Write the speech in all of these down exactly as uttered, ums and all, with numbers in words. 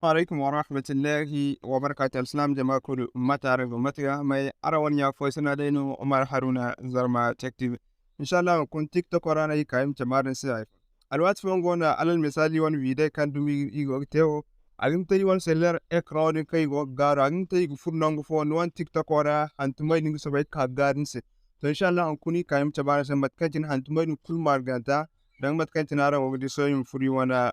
Alaikum wa rahmatullahi wa barakatuh. Alsilaam jama kulu, mate araŋ go, mate ga may? Araŋ wane ɲa fo sina day no, Umar Haruna, Zarma Tech T V. Inshallah, hunkuna TikTok ra no ay ga ka ay ma cabe araŋ se hay fo. Alwaati fooyaŋ go no, alal misali, wane video kaŋ dumi i go ga te wo, a ga hin te i wane cellulaire écran din kaŋ i go ga gaaru, a ga hin te i ga furo nangu fo, ni wane TikTok ra, hantumay din ga soobay ga ka ga gaaru ni se. To, inshallah, hunkuna i ga ka i ma cabe araŋ se mate kaŋ cine hantumay din kulu marganta, danga mate kaŋ cine araŋ go ga di sohõ i ma furo i wane.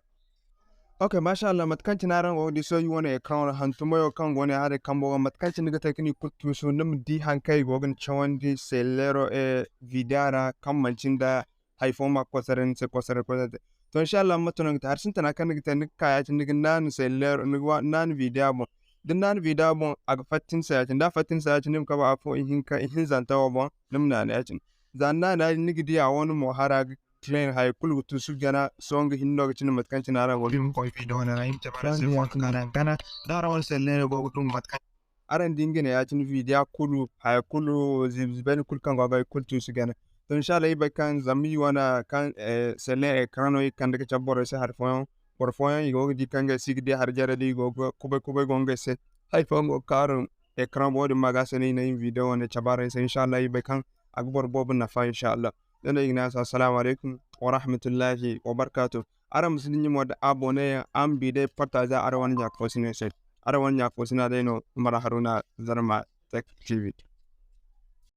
Ok, masha Allah, mate kaŋ cine araŋ go ga di sohõ i wane écran ra, hantumayo kaŋ go ne haray kambo ga, mate kaŋ cine ni ga te ka ni kulu tuusu, ni ma di haŋ kaŋ i go ga ni cawandi cellulairo, eh, video ra, kaŋ manci nda hay fo ma kosaray ni se, kosaray, kosaray. To, inshallah, mate no ni ga te? Hari sintina kaŋ ni ga te, ni ga ka ya-cine, ni ga naanu cellulairo, ni ga wa-, naanu video boŋ. Da ni naanu video boŋ, a ga fatta ni se ya-cine. Da a fatta ni se ya-cine, ni ma kabe afo ihinka, ihinzanta wo boŋ, ni ma naanu ya-cine. Za ni naanu ya-cine, ni ga di a wane mo hara ga clean, hay kulu ga tuusu gana. Sohõ nga hinne no ga cine mate kaŋ cine araŋ go ga di. Koy video wane ra, i ma cabe araŋ se mate kaŋ araŋ gana. Da araŋ wane cellulairo go ga dum mate kaŋ araŋ di nga ne ya-cine video kulu, haya kulu, ziibi ziibi kulu kaŋ go a ga i kulu tuusu gana. To, inshallah, i bay kaŋ zama i wane kaŋ, eh, cellulaire écran no i ga kande ga cabe borey se hari fooyaŋ. Boro fooyaŋ i go ga di kaŋ ngey si ga di hari jare da i go ga kubay kubay go ngey se. Hay fooyaŋ go ga kaarum écran boŋ, wo-din ma ga se no i na i ma video wane cabe araŋ se. Inshallah, i bay kaŋ a ga boro boobo nafa, inshallah. Da no i ga ne araŋ se, assalamu alaikum wa rahmatullahi wa barakatuh. Araŋ ma si dinya mo da abonné yaŋ, araŋ ma bi day partager araŋ wane ɲa fo sina se. Araŋ wane ɲa fo sina day no, Umar Haruna, Zarma Tech T V.